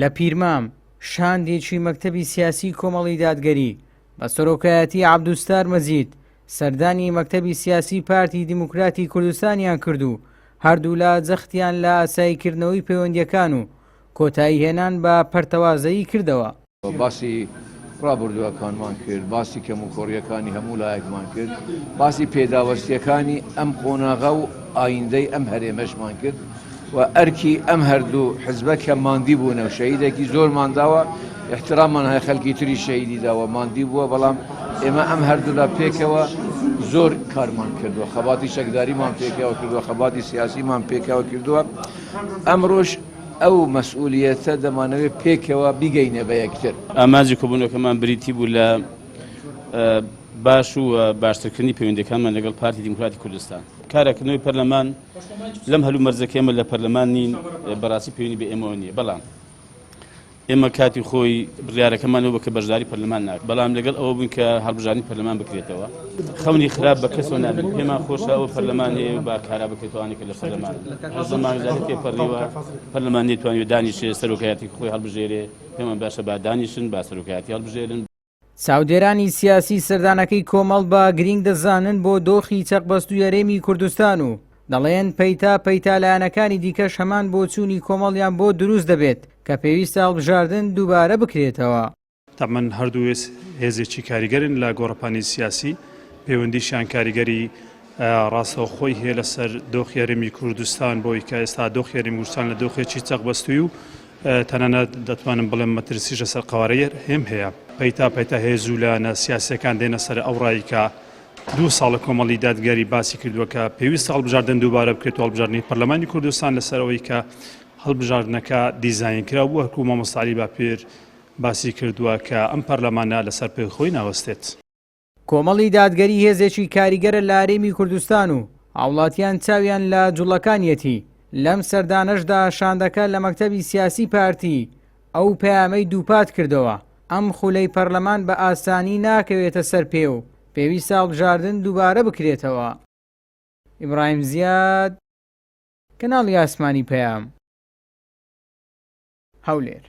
لە پیرمام، شاندێکی مەکتەبی سیاسی کۆمەڵی دادگەری بە سەرۆکایەتی عەبدولستار مەجید سەردانی مەکتەبی سیاسی پارتی دیموکراتی کوردستانیان کرد و هەردوولا جەختیان لە ئاساییکردنەوەی پەیوەندییەکان و کۆتاییهێنان بە پەرتەوازەیی کردەوە. باسی ڕابردووەکانمان کرد، باسی کەموکوڕییەکانی هەموو لایەکمان کرد، باسی پێداوەستییەکانی ئەم قۆناغە و ئایندەی ئەم هەرێمەشمان کرد و ئەرکی ئەم هەردوو حزبە کە ماندی بوونە و شەهیدێکی زۆرمان داوە، ئیحترامان هەیە خەلکی تری شەهیدی داوە ماندی بووە، بەڵام ئێمە ئەم هەردوولا پێکەوە زۆر کارمان کردووە، خەباتی چەکداریمان پێکەوە کردووە، خەباتی سیاسیمان پێکەوە کردووە، ئەمڕۆش ئەو مەسئولیەتە دەمانەوێت پێکەوە بیگەینە بە یەکتر. ئامانجی کۆبوونەوەکەمان بریتی بوو لە باش و باشترکردنی پەیوەندیەکانمان لەگەڵ پارتی دیموکراتی کوردستان. کاراکردنەوەی پەرلەمان لەم هەلومەرجە کە ئێمە لە پەرلەمان نین بەڕاستی پەیوەندی بە ئێمەوە نییە، بەڵام ئێمە کاتی خۆی بڕیارەکەمان ئەوە کە بەشداری پەرلەمان ناکەین، بەڵام لەگەڵ ئەوە بووین کە هەڵبژاردنی پەرلەمان بکرێتەوە. خەونی خراپ بە کەسەوە نابێت، پێمان خۆشە ئەوە پەرلەمان هەیە و با کارا بکرێتەوە ئەوانەی کە لە پەرلەمانن. 18 مانگ زیاتر تێپەڕیوە، پەرلەمان نەیتوانیوە دانیشێ، سەرۆکایەتی خۆی هەڵبژێرێ، پێمان باشە با دانیشن، با سەرۆکایەتی هەڵبژێرن. چاودێرانی سیاسی سەردانەکەی کۆمەڵ بە گرینگ دەزانن بۆ دۆخی چەقبەستووی هەرێمی کوردستان و دەڵێن پەیتا پەیتا لایەنەکانی دیکەش هەمان بۆچوونی کۆمەڵیان بۆ دروست دەبێت کە پێویستە هەڵبژاردن دووبارە بکرێتەوە. تەبعەن هەردوو هێزێکی کاریگەرن لە گۆڕەپانی سیاسی، پەیوەندیشیان کاریگەری ڕاستەوخۆی هەیە لەسەر دۆخی هەرێمی کوردستان بۆی کە ئێستا دۆخی هەرێمی کوردستان لە دۆخێکی چەقبەستووی و تەنانەت دەتوانم بڵێم مەترسیش لەسەر قەوارەی هەرێم هەیە. پەیتا پەیتا هێز و لایەنە سیاسییەکان دێنە سەر ئەو ڕای کە دوو ساڵە کۆمەڵی دادگەری باسی کردووە کە پێویستە هەڵبژاردن دووبارە بکرێت و هەڵبژاردنی پەرلەمانی کوردستان لەسەر ئەوەی کە هەڵبژاردنەکە دیزاین کرا بوو هەرکو مامۆستا عەلی باپیر باسی کردووە کە ئەم پەرلەمانە لەسەر پێی خۆی ناوەستێت. کۆمەڵی دادگەری هێزێکی کاریگەرە لە هەرێمی کوردستان و هاوڵاتیان چاویان لە جوڵەکانیەتی، لەم سەردانەشدا شاندەکە لە مەکتەبی سیاسی پارتی ئەو پەیامەی دووپات کردەوە، ئەم خولەی پەرلەمان بە ئاسانی ناکەوێتە سەر پێ و پێویستە هەڵبژاردن دووبارە بکرێتەوە. ئیبراهیم زیاد، کەناڵی ئاسمانی پەیام، هەولێر.